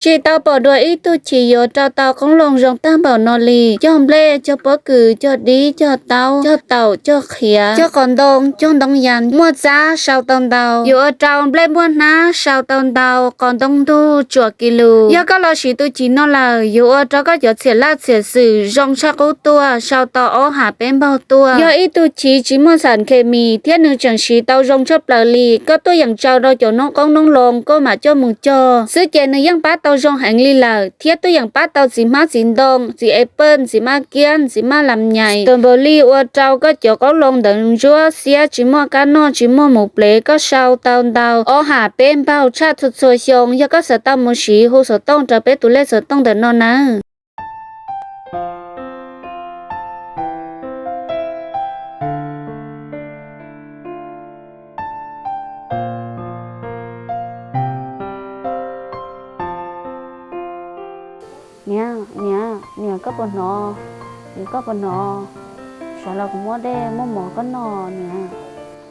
Tsis tau pom dua ib tug chim yuav rau tau qoob loo zoo tag npaum no li. Cog nplej, cog pob kws, cog dib, cog taub, cog taum, cog qhiav, cog qos ntoo, cog ntoo yas, muaj txab sau tau ntau. Yuav ua rau nplej muaj hnab sau tau ntau, qos ntoo ntug tsuam kis lus. Yog koj los siv tus chim no lawm, yuav ua rau koj cov txhiam laj txhiam xwm zoo tshaj qub tuaj, sau tau ob ham peb npaug tuaj. Yog ib tug chim tsis muaj xam khes mis thiab nws tseem siv tau zoo tshaj plaws li, koj tuaj yeem tsaws rau cov noob qoob noob loo koj mam coj mus cog xwb ces nws yeej pab tau zoo heev li lawm, thiab tuaj yeem pab tau txiv hmab txiv ntoo, txiv apple, txiv maj kiab, txiv maj lam nyais, tus npaum li ua rau koj cov qoob loo ntawd ntsuab xiab tsis muaj kab noj tsis muaj mus plev, koj sau tau ntau ob ham peb npaug tshaj txhua txhua xyoo. Yog koj xav tau mus siv hu xov tooj rau peb tus lej xov tooj ntawm no nawb. Niam, niam, niam koj puas hnov? Niam koj puas hnov? Sawv los kuv muab dej muab mov koj noj niam.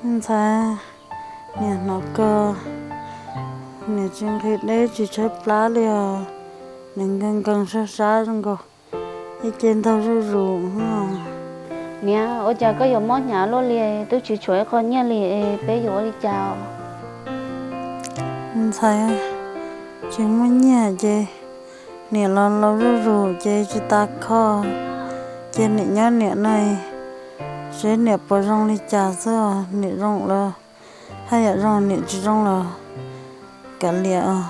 Ntxhais, niam hnov kawg, niam tsis nqhis dej tsis tshaib plab li os, niam nkees nkees sab sab zoo nkaus ib ce ntaug zuj zus. Niam, ua cas koj yuav mob hnyav luaj li, twb tsis tshuav ib qho nyiaj li es peb yuav ua li cas? Ntxhais, tsis muaj nyiaj ces niam los laus zuj zus ces tsis tas kho, ces niam nyob niam no seb niam puas zoo li cas xwb, niam zoo lawm haj yam zoo, niam tsis zoo los kav liam os.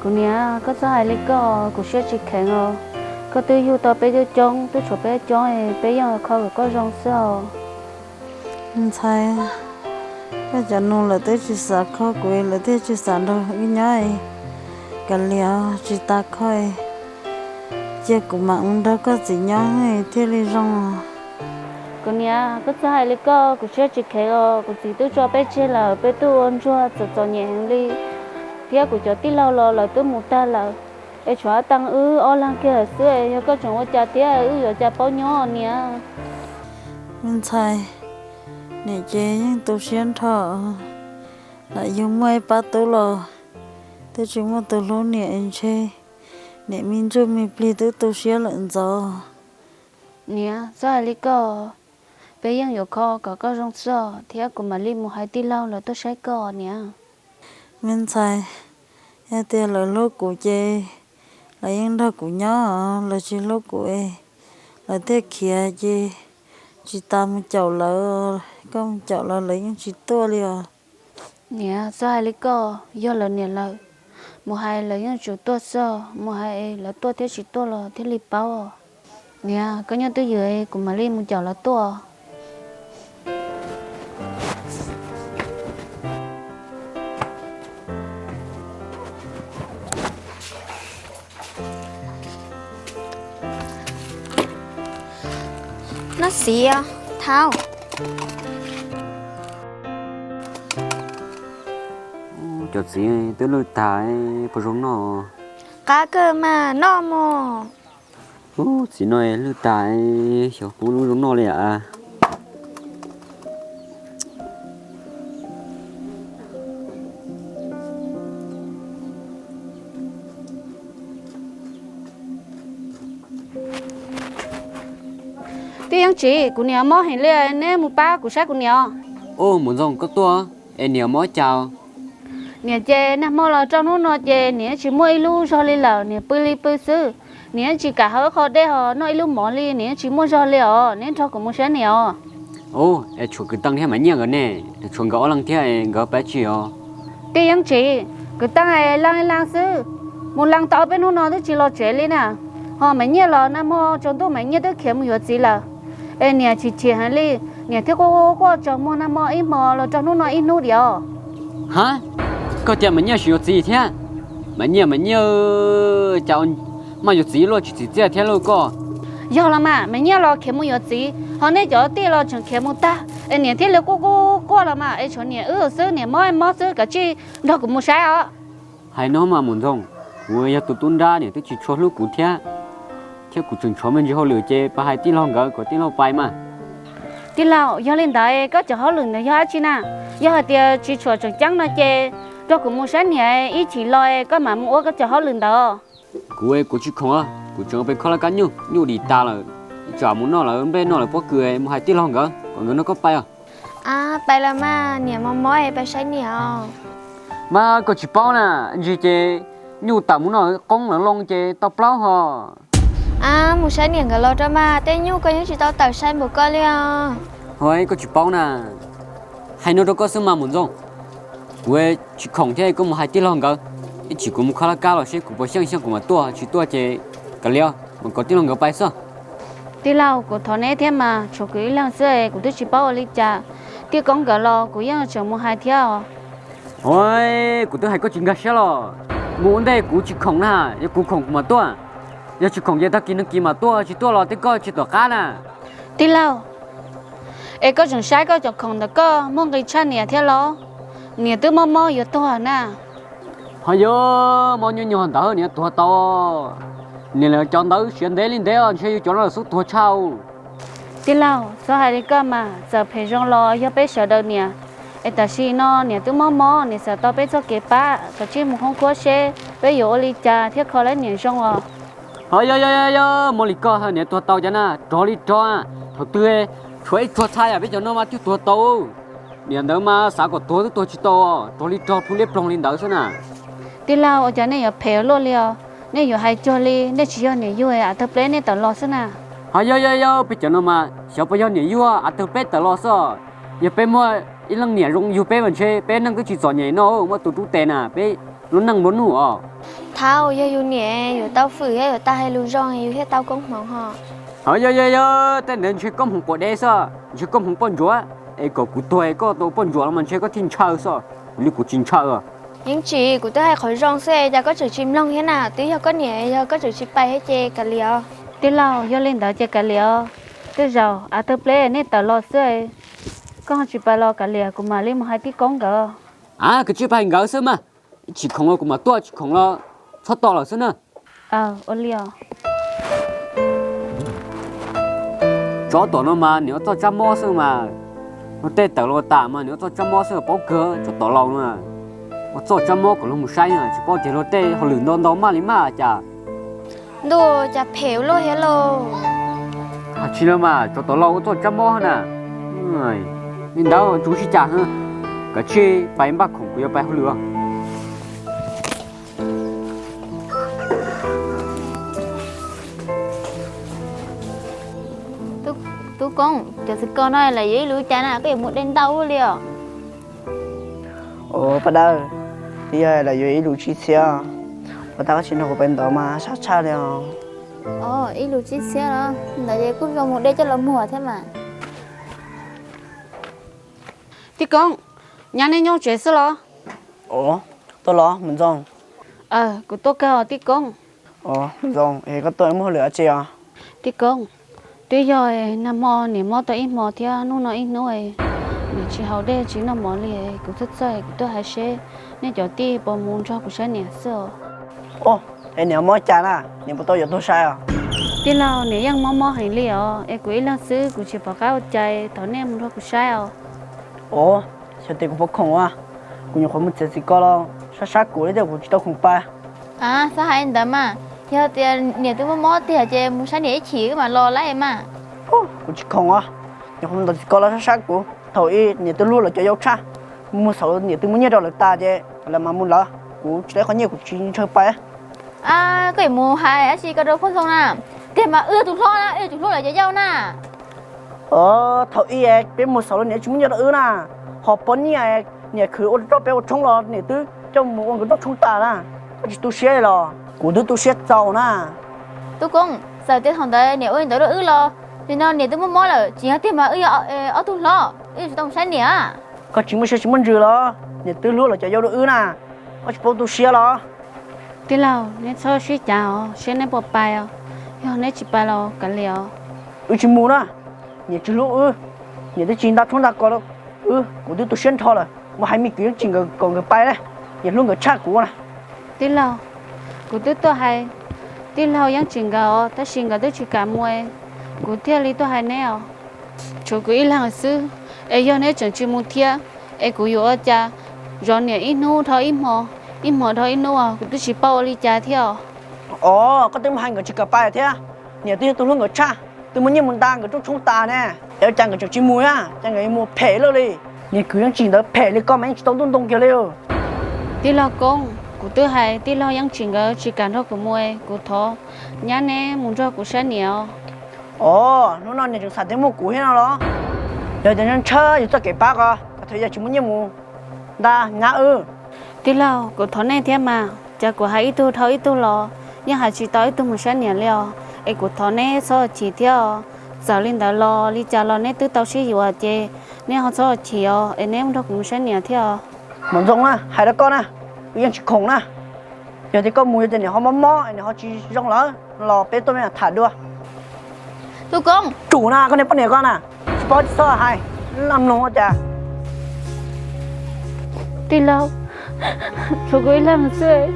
Kuv niam, koj txhob hais li koj, kuv siab tsis kheev os. Koj twb yug tau peb coob coob, twb tshuav peb coob, peb yeej kho kom koj zoo xwb os. Ntxhais, koj cov nus lawv twb tsis xav kho kuv, lawv thiaj tsis xav nrog wb nyob. Kav liam, tsis tas kho, cia kuv mam mus nrog koj txiv nyob thiaj li zoo. Kuv niam, koj txhob hais li koj, kuv siab tsis kheev os. Kuv txiv twb tso peb tseg lawm, peb twb ua ntsuag txom txom nyem heev li, thiab kuv cov tij laug los lawv twb mus tag lawm, es tshuav tab wb ob leeg kiag lawm xwb. Yog koj tseem ua cas thiab wb yuav cas paub nyob niam? Me ntxhais, niam ces yeej tu siab nrho, lam yug muaj ib pab tub los twb tsis muaj tus hlub niam es ntshe niam me ntsuj me plig twb tu siab lawm ntxov. Niam, txhob hais li koj, peb yeej yuav kho kom koj zoo xwb thiab kuv mam li mus hais tij laug lawv tuaj saib koj niam. Me ntxhais, yog tias lawv hlub kuv ces lawv yeej nrog kuv nyob, lawv tsis hlub kuv es lawv thiaj khiav ces tsis tas mus caum lawv, koj mus caum lawv lawv yeej tsis tuaj li os. Niam, txhob hais li koj, yog lawv niam lawm, mus hais lawv yeej tsum tuaj xwb, mus hais lawv tuaj thiab tsis tuaj los thiaj li paub. Niam, koj nyob twj ywm, kuv mam li mus caum lawv tuaj. Noj xiv os, thauj. Cov txiv twb lwj tag, puas zoo noj? Qab kawg mas, noj mus. Ub, txiv no lwj tag, xyov puas zoo noj li as. Tij Yeej Tsim, kuv niam mob heev li, neb mus pab kuv saib kuv niam os. Ub, Mus Ntxoog, koj tuaj es niam mob cas? Niam ces nag hmo los rau hnub no ces niam tsis muaj ib lub zog li lawm, niam pw li pw xwb. Niam tsis kam haus ib qho dej ho noj ib lub mov li, niam tsis muaj zog li os, neb nrog kuv mus saib niam os. Ub, es tshuav kwv tij thiab Maiv Nyiaj nkawd ne, tshuav nkawd ob leeg thiab, nkawd pab tsi os? Tij Yeej Tsim, kwv tij laaj ib laaj xwb, mus laaj tau peb hnub no twb tsis los tsev li na. Ho Maiv Nyiaj los nag hmo tsaus ntuj Maiv Nyiaj twb khiav mus yuav txiv lawm. Es niam chim chim heev li, niam thiaj quaj quaj tsaug muag nag hmo ib hmo los rau hnub no ib hnub diam. Ha, koj tias Maiv Nyiaj sim yuav txiv thiab? Maiv Nyiaj, Maiv Nyiaj, cas maj yuav txiv luaj tsis txim txiaj thiab lauj koj. Yog los mas, Maiv Nyiaj los khiav mus yuav txiv, ho nej cov tij los tseem khiav mus tag, es niam thiaj li quaj quaj quaj los mas, es tshuav niam wb xwb, niam mob mob xwb, kav tsij nrog kuv mus saib os. Hais no mas Mus Ntxoog, kuv yog tus tub nrab, niam twb tsis tshua hlub kuv thiab, thiab kuv tseem tshuav me ntsis hauj lwm ces pab hais tij laug nkawd kom tij laug pais mas. Tij laug, yog li ntawd koj cov hauj lwm ntawd yog dab tsi na? Yog hais tias tsis tshuav tseem ceeb no ces Nrog kuv mus saib niam, ib chim los koj mam mus ua koj cov hauj lwm ntawd. Kuv, kuv tsis khoom, kuv tseem ua pes khob laj kab nyuj, nyuj dim tas lawm, tsam mus noj lawv nplej noj lawv pob kws, mus hais tij laug nkawd kom nkawd nrog koj pais os. Ab, pais los mas, niam mob mob es pais saib niam os. Mas koj tsis paub na, ntsis ces nyuj tawm mus noj qoob lawv loo ces tau plaub hos. Ab, mus saib niam nkawd los rau mas, tej nyuj koj yeej tsis tau tawm saib npaum koj li os. Hos, koj tsis paub na. Hais no rau koj xwb mas Mus Ntxoog. Kuv tsis khoom thiab, koj mus hais tij laug nkawd. Ib chim kuv mus khob laj kab los seb kuv puas xyeej xyeej kuv mam tuaj, tsis tuaj ces kav liam, mam kom tij laug nkawd pais xwb. Tij laug, kuv thov neb thiab mas, tshuav kuv ib leeg xwb, kuv twb tsis paub ua li cas. Tij Koob nkawd los kuv yeej tseem mus hais thiab os. Hos, kuv twb hais koj tsis nkag siab los. Mus ua ntej, kuv tsis khoom na, yog kuv khoom kuv mam tuaj. Yog tsis khoom ces tag kis nag kis mam tuaj, tsis tuaj los tej koj tsis tom qab na. Tij laug, es koj tseem saib koj cov khoom ntawm koj muaj nqis tshaj niam thiab los? Niam twb mob mob yuav tuag na. Hos, yog mob nyuaj nyuag ntawd niam tuag tau? Niam lawv cov ntawd siav ntev li ntev os, ntshe yus cov no lawm xub tuag tshaj. Tij laug, txhob hais li koj mas, txawm phem zoo los yog peb sawv daws niam. Es tam sim no niam twb mob mob, niam xav tau peb txoj kev pab, kav tsij mus hoob kuab seb peb yuav ua li cas thiaj kho lawv niam zoo os. Hos, yog yog yog, muaj li koj niam tuag tau cas na, rog li rog. Thaum twg tshuav ib tsuag txha yam peb cov no mas twb tuag tau. Niam ntawd mas xav kom tuag twb tuag tsis tau, rog li rog plhu liab ploog li ntawd xwb na. Tij laug, ua cas nej yuav phem luaj li os? Nej yuav hais cuag li nej tsis yog niam yug, av tawg pleb nej tawm los xwb na. Hos, yog yog yog, peb cov no mas xyov puas yog niam yug, av tawg pleb tawm los xwb. Yog peb muaj ib leej niam zoo yug peb mas ntshe peb neej twb tsis txom nyem no, muaj tus rub tes na peb lub neej nplua nuj os. Thaum yog yus niam yuav tau fwm thiab yuav tau hais lus zoo yus thiaj tau koob hmoov hos. Hos, yog yog yog, tej ntawd ntshe koob hmoov quav dev xwb, ntshe koob hmoov poj ntsuam. Es kom kuv tuag koj tau poj ntsuam los mas ntshe koj thiaj ntshaw xwb, kuv li kuv tsis ntshaw os. Yeej tsis, kuv twb hais qhov zoo xwb cas koj tseem tsis mloog thiab na, twb yog koj niam yog koj tseem tsis pais thiab ces kav liam os. Tij laug, yog li ntawd ces kav liam os. Tej zaum av tawg pleb nej tawm los xwb, koj ho tsis pais los kav liam, kuv mam li mus hais Tij Koob nkawd. Aw, koj tsis pais nkawd xwb mas, tsis khoom los kuv mam tuaj, tsis khoom los txhob tos lawm xwb na. Ua li os. Tsov tom no mas niam ua txoj tsab mob xwb mas, luag tej tawm los tas mas niam ua txoj tsab mob xwb paub kawg, tsov tom laus no. Ua txoj tsab mob kom luag mus saib, tsis paub tias luag tej hauj lwm nto ntau maj li maj cas. Ntuj, cas phem ua luaj thiab lauj. Tsis no mas tsov tom laus ua txoj tsab mob na. Li ntawd tsuas sib cav, kav tsij pais npaj khoom kuv yuav pais hauj lwm. Tub Koob, cov txiv kos no lawv yuav ib lus cas na, koj yuav mus de ntau ua luaj li os? Ua, paj dawb, twb yog lawv yuav ib lus tsib txhiab, ua tau koj tsis nrog kuv pais ntawd mas sab tshaj li os. Ib lus tsib txhiab los ntawd ces kuj zoo mus de coj los muag thiab mas. Tij Koob, nyab nej nyob tsev xwb los? Tuaj los Mus Ntxoog? Kuv tuaj kawg os Tij Koob. Mus Ntxoog, es koj tuaj muaj hauj lwm dab tsi os? Tij Koob, twb yog nag hmo niam mob tau ib hmo thiab hnub no ib hnub, niam tsis haus dej tsis noj mov li, kuv txhawj txhawj kuv tuaj hais seb nej cov tij puas mus nrog kuv saib niam xwb os. Es niam mob cas na, niam puas tau yuav tuag sai os? Tij laug, niam yeej mob mob heev li os, es kuv ib leeg xwb kuv tsis pom qab ua cas, thov nej mus nrog kuv saib os. Os, xyov tias kuv puas khoom as, kuv nyuam qhuav mus txiav txiv ko los sab sab kuv li thiab kuv tsis tau khoom pais. Xav hais li ntawd mas, yog tias niam twb mob mob tiag ces mus saib niam ib chim wb mam los lawm mas. Kuv tsis khoom os, nyuam qhuav mus txiav txiv ko los sab sab kuv, thaum ub niam twb hlub lawv cov yau tshaj, mus xav niam twb muab nyiaj rau lawv tas ces lawv mam mus lawm, kuv tsis tau ib qho nyiaj kuv tsis ntshaw pais. Koj yuav mus hais dab tsi ko rau poj ntxoog na, tiag mas wb yog tus hlob na, wb yuav tsum hlub lawv cov yau na. Thaum ub peb mus xav los niam tsis muab nyiaj rau wb na, ho pov nyiaj niam khwv ua rau peb ua tshoob los niam twb coj mus ua nkawd rooj tshoob tas na. Koj tsis tu siab los? Kuv twb tu siab txaus na. Tub Koob, txawm tias thaum ntawd niam ua li ntawd rau wb los, nim no niam twb mob mob lawm, tsis yog tiag mas wb yog ob tug hlob, wb yuav tsum tau mus saib niam. Koj tsis muaj siab tsis muaj ntsws los? Niam twb hlub lawv cov yau rau wb na, koj tsis paub tu siab los? Tij laug, neb txhob sib cav os, seb neb puas pais os. Yog neb tsis pais los kav liam os. Wb tsis mus na, niam tsis hlub wb, niam twb tsis nta tshoob nta kos rau wb, kuv twb tu siab nrho lawm, mus hais me kwv Yeej Tsim nkawd kom nkawd pais na, niam hlub nkawd tshaj kuv na. Tij laug, kuv twb tuaj hais tij laug Yeej Tsim nkawd os, tab sis nkawd twb tsis kam mus, kuv thiaj li tuaj hais neb os. Tshuav kuv ib leeg xwb, es yog neb tseem tsis mus thiab, es kuv yuav ua cas Zov niam ib hnub dhau ib hmo, ib hmo dhau ib hnub, kuv twb tsis paub ua li cas thiab os. Os, koj twb hais nkawd tsis kam pais thiab. Niam twb yog tus hlub nkawd tshaj, twb muab nyiaj mus nta nkawd rooj tshoob tas ne. Es ua cas nkawd tseem tsis mus na? Cas nkawd yuav mus phem luaj li? Niag kwv Yeeb Tsim ntawd phem li koj mas yeej tsis tau ntuj ntoo kiag li. Tij laug Koob, kuv twb hais tij laug Yeeb Tsim nkawd tsis kam nrog kuv mus, kuv thov nyab neb mus nrog kuv saib niam os. Os, hnub no niam tseem xav tias muaj kuv thiab no los? Yog tias ntshaw yus txoj kev pab ko, thaum yog tsis muaj nyiaj mus nta nyab wb. Tij laug, kuv thov nej thiab mas, cas kuv hais ib tug dhau ib tug los yeej hais tsis tau ib tug mus saib niam li os. Es kuv thov neb txhob chim thiab os. Txawm li ntawd los li cas los neb twb tau sib yuav ces neb ho txhob chim os, es neb mus nrog kuv mus saib niam thiab os. Maum Ntxoo na, hais rau koj na, kuv yeej tsis khoom na. Yog tias koj mus yog tias niam ho mob mob es niam ho tsis zoo lawm los peb tuaj me tham dua. Tub Koob, tsum na, koj niag poj niam ko na, tsis paub tsis txhob hais, laj mloog ua cas. Tij laug, tshuav kuv ib leeg xwb,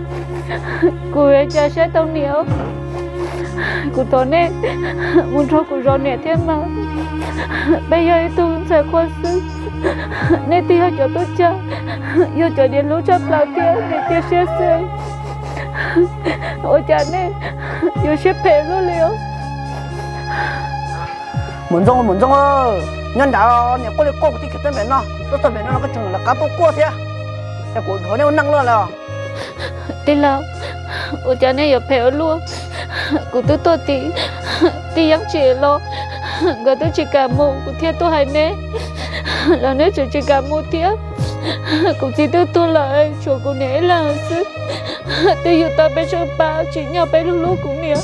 kuv yuav ua cas saib tau niam? Kuv thov nej mus nrog kuv zov niam thiab mas. Peb yog ib tug ntxhais qhua xwb, nej twb yog cov tub cag, yog cov niam hlub tshaj plaws thiab niam cia siab xwb. Ua cas nej yuav siab phem luaj li os? Maum Ntxoo, Maum Ntxoo, nyob nrad niam quaj li quaj kuv thiaj khiav tuaj pem no, tuaj txog pem no los koj tseem lawv qab tuaj quaj thiab. Cas kuv dhuav nej ua neej luaj li os? Tij laug, ua cas nej yuav phem ua luaj? Kuv twb tuaj tim tij Yeeb Tsim los, nkawd twb tsis kam mus kuv thiaj tuaj hais neb, los neb tseem tsis kam mus thiab. Kuv txiv twb tuag lawm tshuav kuv niam ib leeg xwb, twb yug tau peb tsheej pab, tsim nyog peb hlub hlub kuv niam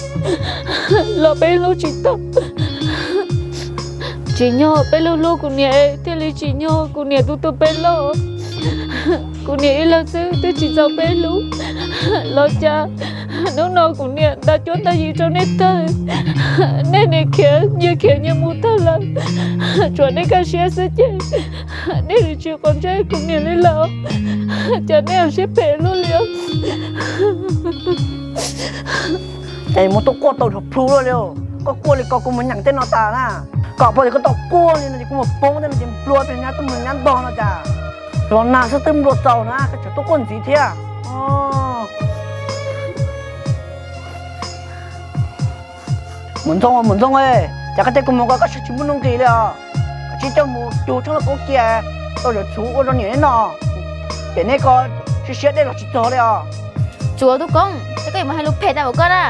los peb hlub tsis tau. Tsim nyog peb hlub hlub kuv niam thiaj li tsim nyog kuv niam tu tu peb loj. Kuv niam ib leeg xwb twb tsis txaus peb hlub los cas hnub no kuv niam nta cuab nta yig rau nej tag, nej niam khiav nyias khiav nyias mus tag lawm, tshuav nej kaj siab xwb ces nej tsis quav ntsej kuv niam li lawm, cas nej siab phem luaj li. Ces mus tuaj quaj tau dhau plhu luaj li, koj quaj li ko kuv mus nyeem tej no tas na, kom pom tias koj tau quaj li no ces kuv mus poob tej no ces nplua pes nyab tuaj mus nyab ntog no cas. Los nag xwb twb nplua txaus na koj tseem tuaj quaj ntxiv thiab. Maum Ntxoo, Maum Ntxoo, cas koj tej kua muag ko koj saib tsis muaj nuj nqis li os. Koj tsis coj mus cug tshoob lauj kaub cia, tau zawv txhuv ua rau niam neb noj, ces neb ko siab siab dej los tsis txog li os. Tsuav Tub Koob, cas koj yuav mus hais lus phem tas npaum ko na?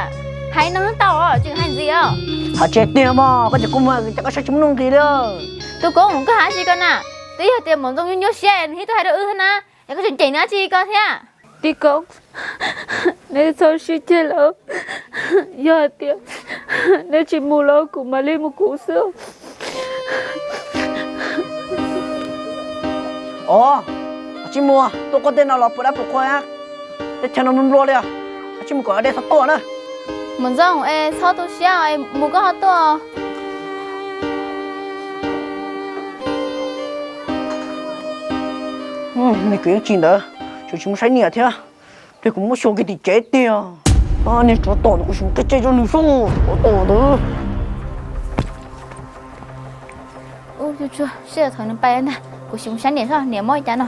Hais no tau tseem hais ntxiv os. Hais tiag tiag mog, koj cov kua muag cas koj saib tsis muaj nuj nqis li. Tub Koob, koj hais tsis ko na, twb yog tias Maum Ntxoo nyuaj nyuaj siab nws thiaj tuaj hais rau wb thiab na, es koj tseem cem nws dab tsi ko thiab? Tij Koob, neb txhob sib ceg lawm, yog hais tias neb tsis mus los kuv mam li mus kuv xwb. Os, koj tsis mus, tuaj quaj tej no los puas dab puas qhua, teb chaws no nplua nplua li os, koj tsis mus kom dej txhob tuaj na. Maum Ntxoo, es txhob tu siab, mus koj ho tuaj. Nws kwv Yeej Tsim ntawd tseem tsis mus saib niam thiab, ces kuv muab xyuas kiag tim tsev tiag. Niag tsov tom ntawd kuv sim mus qhib tsej rau nws xwb, tsov tom ntawd. Ub, tsuag tsuag, sij hawm thaum nws pais ntag, kuv sim mus saib niam seb niam mob cas no.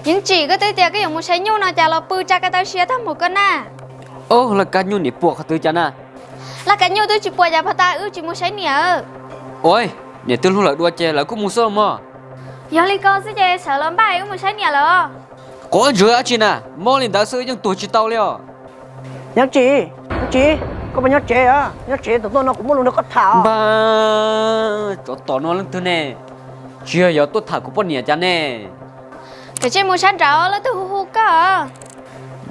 Yeej Tsim, koj twb tias koj yuav mus saib nyuj no cas los pw tsa ko taw siav tag mus ko na. Ob, laj kab nyuj niam puas qhov twg cas na? Laj kab nyuj twb tsis puas cas pog tas wb tsis mus saib niam. Ua, niam twb hlub lawv dua ces lawv kuj mus xwb los mog. Yog li ko xwb ces sawv los npaj wb mus saib niam lawm os. Quav ntswg dab tsi na, mob li ntawd xwb yeej tuag tsis tau li os. Yeej Tsim, Yeej Tsim, koj puas nyob tsev? Nyob tsev, tus tuaj no kuv muaj lus nrog koj tham. Npag, tsov tom no leej twg ne? Tsis yog yuav tuaj tham kuv poj niam cas ne? Kav tsij mus sab nraud, leej twg hu hu koj.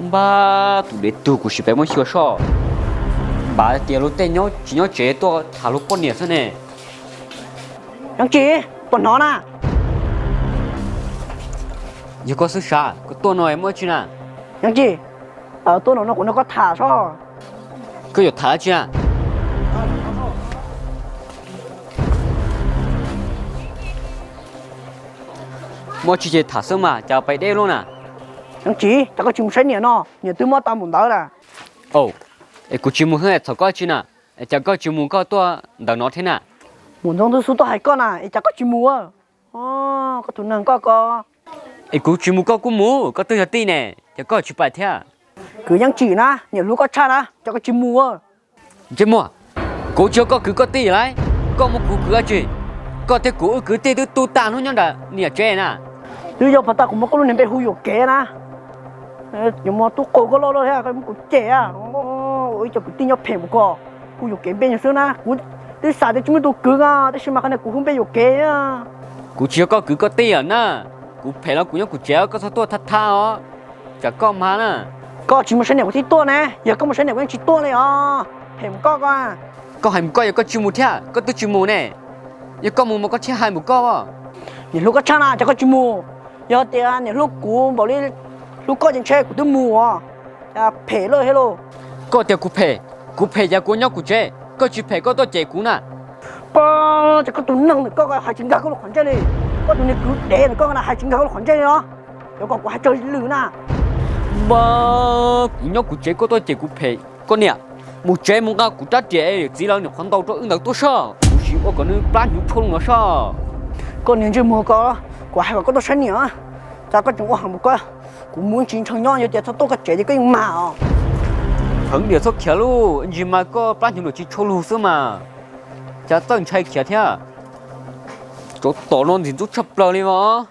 Npag, tus dev tug, kuv sim pem muab xyuas soj. Npag tias luag tej tsis nyob tsev tuaj tham luag poj niam xwb ne. Yeej Tsim, puas hnov na? Yog koj xwb sav, koj tuaj no muaj dab tsi na? Yeej Tsim, tuaj no no kuv nrog koj tham soj. Koj yuav tham dab tsi na? Muaj dab tsi ces tham xwb mas, cas pais deb luaj na? Yeej Tsim, cas koj tsis mus saib niam no, niam twb mob tas npaum ntawd lawm. Au, Es kuv tsis mus xwb txhaum koj tsi na? Es cas koj tsis mus koj tuaj ntawm no thiab na? Mus ntxoov ntxub xub tuaj hais koj na, es cas koj tsis mus? Koj tus neeg koj ko. Es kuv tsis mus koj kuj mus, koj twb yog tij ne, cas koj tsis pais thiab? Kwv yeej tsim na, niam hlub koj tshaj na, cas koj tsis mus? Ntsej muag, kuv tsis yog koj kwv koj tij lauj, koj muab kuv kwv dab tsi? Koj thiab kuv wb kwv tij twb tu tag hnub nyob nram niam tsev na. Twb yog pas tas kuv muab koj lub niag npe hu yuam kev na. Yuav muaj tub qaug koj loj loj thiab koj muab kuv cem, ua ib co kwv tij nyob phem mus koj hu yuam kev npe xwb na. Kuv twb xav tias tsis muaj tus kwv ko, tab sis mas qhov niag kuv hu npe yuam kev. Kuv tsis yog koj kwv koj tij lawm na, kuv phem los kuv nyob kuv tsev, koj txhob tuaj thab thab os, tsam koj mag na. Koj tsis mus saib niam kuv thiaj tuaj ne, yog koj mus saib niam kuv yeej tsis tuaj li os, phem mus koj ko. Koj hais mus koj, yog koj tsis mus thiab koj twb tsis mus ne, yog koj mus mas koj thiaj hais mus koj. Niam hlub koj tshaj na, cas koj tsis mus? Yog tias niam hlub kuv npaum li hlub koj ces ntshe kuv twb mus os, phem lawm thiab lauj. Koj tias kuv phem, kuv phem cas kuv nyob kuv tsev, koj tsis phem koj tuaj cem kuv na. Koj, cas koj tus neeg ntawm koj hais tsis nkag koj lub qhov ntsej li, koj tus niag kwv dev ntawm koj na hais tsis nkag koj lub qhov ntsej li os, yuav kom kuv hais tsawg lwm na. Npab, kuv nyob kuv tsev koj tuaj cem kuv phem, koj niam, mus tsev mus nqa kuv rab riam es txiv lawv nyuam qhuav ntaus rau wb ntawd tuaj soj, kuv sim ua kom nws plab hnyuv tshau lug no soj. Koj niag ntsej muag ko, kuv hais kom koj tuaj saib niam, cas koj tseem ua heev mus koj, kuv mus tsis ntshaw nyob, yog tias txhob tuaj koj tsev ces koj yeej mag os. Heev diam txhob khiav lauj, ntsis mas koj plab hnyuv luam tsis tshau lug xwb mas, cas txawj ntshai khiav thiab. Tsov tom no ntxim ntxub tshaj plaws li os.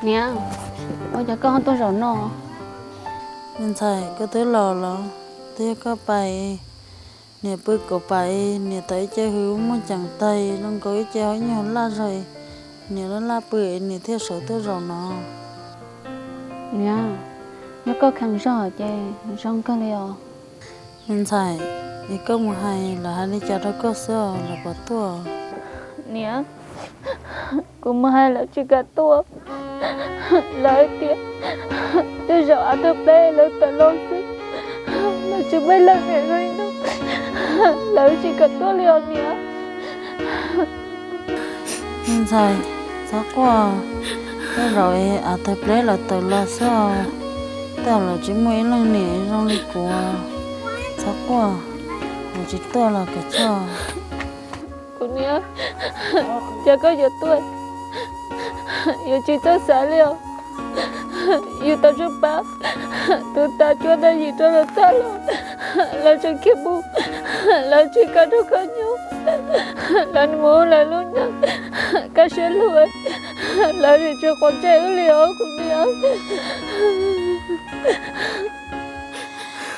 Niam, ua cas koj ho tuaj zaum no? Me ntxhais, koj twb laus los, twb yog koj pais, niam pw kauv pais, niam tau ib ce hws muaj ceem tag, zoo nkaus ib ce ho ib nyuag laj zog, niam laj laj pw, niam thiaj sawv tuaj zaum no. Niam, yog koj kheev zog ces zoo kawg li os. Me ntxhais, es koj mus hais lawv hais li cas rau koj xwb os, lawv puas tuaj? Niam, kuv mus hais lawv tsis kam tuaj. Lawv tias twb zaum av tawg pleb lawv tawm los xwb, lawv tsis muaj leej niam zoo li no, lawv tsis kam tuaj li os niam. Me ntxhais, txhob quaj, twb zaum av tawg pleb lawv tawm los xwb os, tej zaum lawv tsis muaj ib leej niam zoo li kuv. Txhob quaj, kuv tsis tuaj los kav choj. Kuv niam, cas koj yuav tuaj, yuav tsis txawj xav li os. Yus tau tshuaj pab tus tas cuab tas yim rau lawv tag los, lawv tseem khiav mus, lawv tsis kam rau koj nyob, lawv mus ua lawv lub neej kaj siab lug, lawv tsis quav ntsej wb li os kuv niam.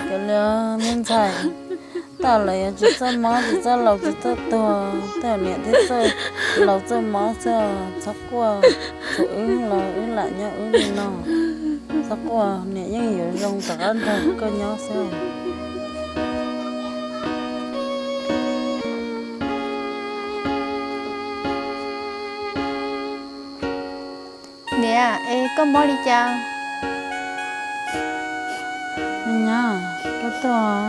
Cov li me ntxhais, tej zaum lawv yuav tsis txawj mob tsis txawj laus tsis txawj tuag, tej zaum niam thiaj txawj laus txawj mob xwb. Txhob quaj, tshuav wb los wb lam nyob wb li no. Txhob quaj, niam yeej yuav zoo rov qab nrog koj nyob xwb. Niam, es koj mob li cas? Nyab, koj tuaj,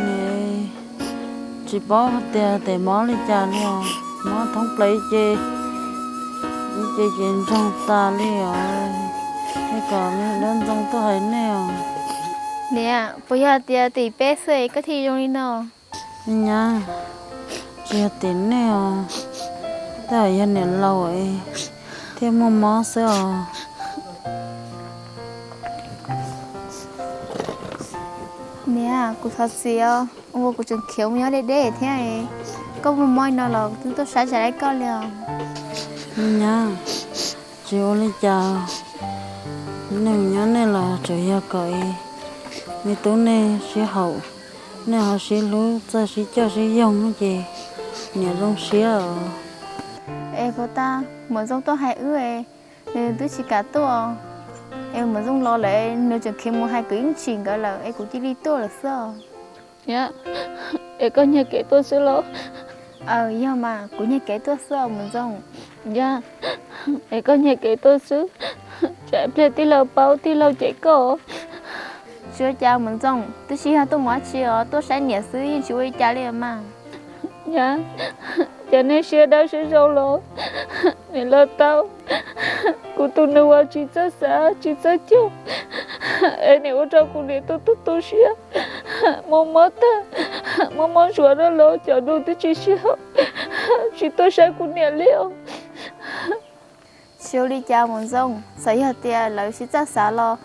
niam tsis paub hais tias tes mob li cas li os, mob thoob plaws ib ce, ib ce ces ntsoog tas li os. Thiaj kom dab ntxoog tuaj hais nej os. Niam, puas yog tias tim peb xwb es koj thiaj zoo li no? Nyab, tsis yog tim nej os, tej zaum yog niam laus thiaj muaj mob xwb os. Niam, kuv thov txim os, ua kuv tseem khiav mus nyob deb deb thiab. Koj muaj mob li no los twb tuaj saib tsis tau koj li os. Nyab, tsis ua li cas, nej mus nyob nej los tsuas yog kom me tub nej sib haum, nej ho sib hlub txawj sib coj sib yoog ces niam zoo siab os. Es puas tas Muam Ntxoov tuaj hais wb, nws twb tsis kam tuaj. Es Muam Ntxoov los lawm, nws tseem khiav mus hais kwv Yeej Tsim nkawd lawm es kuv cia li tuaj lawm xwb os. Niam, es koj nyiag kev tuaj xwb los? Aw, yog mas, kuv nyiag kev tuaj xwb os Mus Ntxoo. Yog, es koj nyiag kev tuaj xwb, tsam pliag tij laug paub tij laug cem koj. Tsis ua cas Mus Ntxoo, twb tsis yog tuaj mus dab tsi os, tuaj saib niam xwb yeej tsis ua li cas li mas. Yog, cas nej siab dawb siab zoo los, niam loj tau, kuv tus nus uas tsis txawj xav tsis txawj cog, es niam ua rau kuv niam tu tu tu siab, mob mob tag, mob mob zuav no los cov nus twb tsis sib haum, tsis tuaj saib kuv niam li os. Tsis ua li cas Mus Ntxoo, txawm yog tias lawv tsis txawj xav los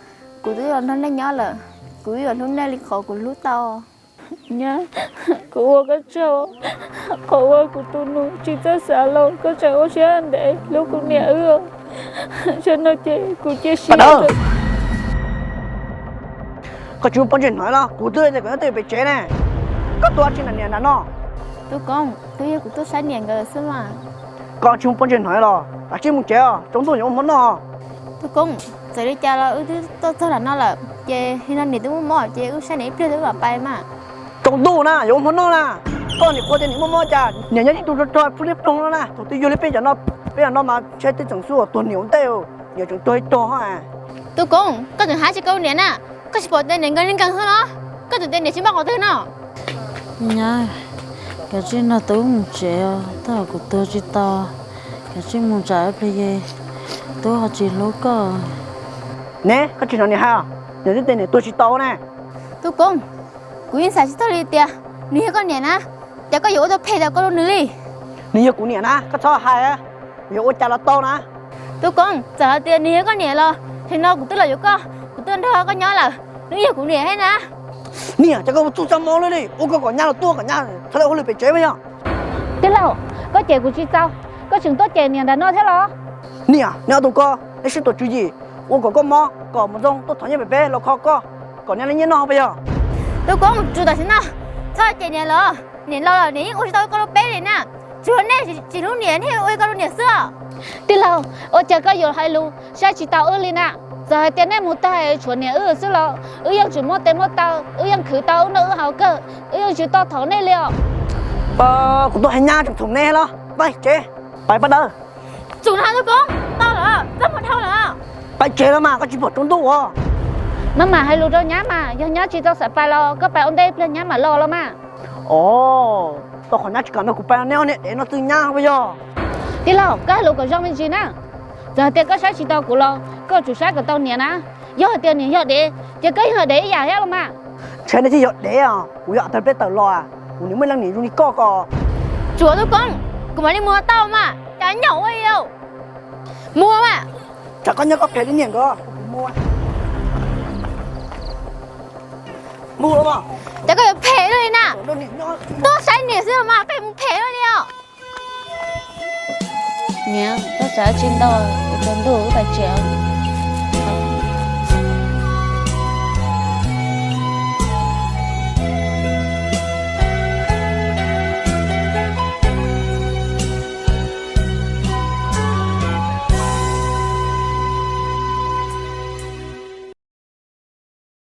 kuv twb los nrog nej nyob lawm, kuv yuav hlub nej li qhov kuv hlub tau. Nyab, kuv ua koj tsaug, qhov uas kuv tus nus tsis txawj xav los koj tseem ua siab ntev hlub kuv niam wb. Zaum no ces kuv cia siab. Koj tsis muaj pob ntseg hnov los? Kuv twb tias kom nyob tej pem tsev ne, koj tuaj tsis nram niam nram no. Tub Koob, twb yog kuv tuaj saib niam nkawd xwb mas. Koj tsis muaj pob ntseg hnov los? Kav tsij mus tsev os, tsaus ntuj yuav ua hmo noj. Tub Koob, txawm li cas los wb twb tuaj txog nram no lawm, ces li no niam twb muaj mob ces wb saib niam ib pliag wb mam pais mas. Tsaus ntuj na, yuav ua hmo noj na. Koj niam qhuas tias niam muaj mob cas, niam nyob ib tug rog rog pheej liab ploog no na. Thaum twg yog li peb cov no, peb cov no mas saib tej tseem xub uas tuag niam ua ntej, niam tseem tuag ib tog. Tub Koob, koj tseem hais tsis koj niam na, koj tsis pom tias niam nkees li nkees xwb los? Koj tseem tias niam tsis mob qhov twg no? Nyab, kav tsij nrog tub mus tsev os, tej zaum kuv tuag tsis tau, kav tsij mus tsam ib pliag ces tub ho tsis hlub koj. Ne, koj tsis hnov niam hais, niam twb tias niam tuag tsis tau ne. Tub Koob, kuv yeej xav tsis txog li tias nws yog koj niam na, cas koj yuav ua tau phem rau koj rau nws li. Nws yog kuv niam na, koj txhob hais, yuav ua cas los tau na. Tub Koob, txawm hais tias nws yog koj niam los, zaum no kuv twb los yuav koj, kuv twb nrog koj nyob lawm, nws yog kuv niam thiab na. Niam, cas koj ua txuj txaj muag luaj li, ua koj kom nyab los tuaj kom nyab txhob ua hauj lwm pem tsev mas yog. Tij laug, koj cem kuv tsis txaus, koj tseem tuaj cem niam ntawm no thiab los? Niam, neb ob tug ko, neb sib tuav tswv yim, ua kom koj mob, kom Mus Ntxoo tuaj thov nyiaj pem peb los kho koj, kom neb li nyiaj noj puas yog? Tub Koob, tsuas tam sim no txhob cem niam los, niam laus lawm niam yeej ua tsis tau li koj lub peb li na. Tsuas nej tsis hlub niam, nej ua li koj lub niam xwb. Tij laug, ua cas koj yuav hais lus saib tsis taus wb li na? Txawm hais tias nej mus tag tshuav niam wb xwb los wb yeej tseem muaj tes muaj taw, wb yeej khwv tau wb noj wb haus kawg, wb yeej tsis tuaj thov nej li os. Kuv tuaj hais nyab tseem txhaum nej los, pais tsev, pais pab dawb. Tsum no Tub Koob, tau lawm, txaj muag dhau lawm. Pais tsev los mas, koj tsis pom tsaus ntuj os. Maj mam hais lus rau nyab mas, yog nyab tsis tau xav pais los koj pais ua ntej pliag nyab mam los los mas. Os, tau qhov nyab tsis kam nrog kuv pais, neb ob niag dev no txwj nyab puas yog? Tij laug, koj hais lus kom zoo me ntsis na. Txawm hais tias koj saib tsis tau kuv los koj tsum saib kom tau niam na. Yog hais tias niam yog dev ces koj yog dev ib yam thiab los mas. Ntshai nej thiaj yog dev os, kuv yog tawg peb tawm los, kuv niam muaj leej niam zoo li koj ko. Tsuav Tub Koob, kuv mam li mus tau mas, cas nyaum ua li. Mus mas. Tsam koj nyob koj phem li niam nkawd. Mus los mas. Cas koj yuav phem luaj li na, tuaj saib niam xwb los mas koj yuav mus phem luaj li os. Niam, koj xav tsis ntau, kuv tsaus ntuj wb pais tsev.